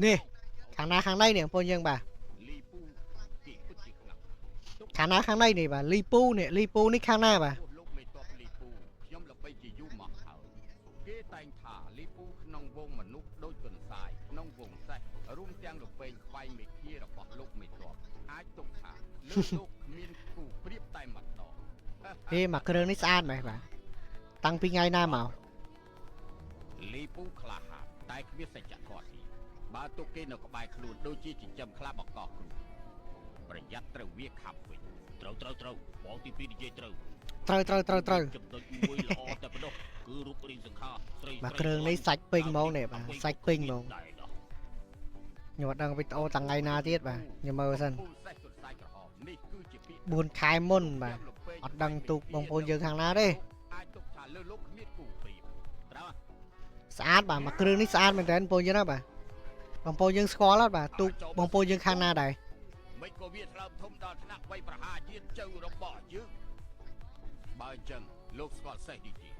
នេះខាងណាខាងណីនេះបងប្អូនយើងបាទខាងណាខាងណីនេះបាទលីពូនេះលីពូនេះខាងណាបាទ លោកមេតបលីពូខ្ញុំល្បីជាយូរមកហើយគេតែងថាលីពូក្នុងវងមនុស្សដូចកន្សាយក្នុងវងសេះរួមទាំងលពែងខ្វែងមេឃារបស់លោកមេតបអាចទុកថាលើលោកគ្មានគូប្រៀបតែម្ដង ហេមកគ្រឿងនេះស្អាតមែនបាទតាំងពីថ្ងៃណាមក លីពូក្លាហានតែគ្មានសច្ចធម៌ទេបើទុកគេនៅក្បែរខ្លួនដូចជាចិញ្ចឹមខ្លាបកកគ្រូប្រយ័ត្នត្រូវវាខាប់វិញ ត្រូវត្រូវត្រូវបងទី2និយាយត្រូវ ត្រូវត្រូវត្រូវត្រូវ ចំណុចមួយល្អតែប៉ុណ្ណោះគឺរូបរាងសង្ខារស្រី បាទគ្រឿងនេះសាច់ពេញហ្មងនេះបាទសាច់ពេញហ្មង ដែរដោះ ខ្ញុំអត់ដឹងវីដេអូតាំងថ្ងៃណាទៀតបាទខ្ញុំមើលសិន ពូសេះកន្សាយក្រហមនេះគឺជាពាក្យ 4ខែមុនបាទអត់ដឹងទូកបងប្អូនយើងខាងណាទេ អាចទុកថាលើលោកគ្មានគូប្រៀប ត្រូវ ស្អាតបាទមកគ្រឿងនេះស្អាតមែនតើបងប្អូនយើងណាបាទបងប្អូនយើងស្គាល់អត់បាទទូកបងប្អូនយើងខាងណាដែរ មិនក៏វាថ្លើមធំដល់ថ្នាក់វៃប្រហាជាតិជើរបស់យើងបើអញ្ចឹងលោកស្គាល់សេះនេះទេ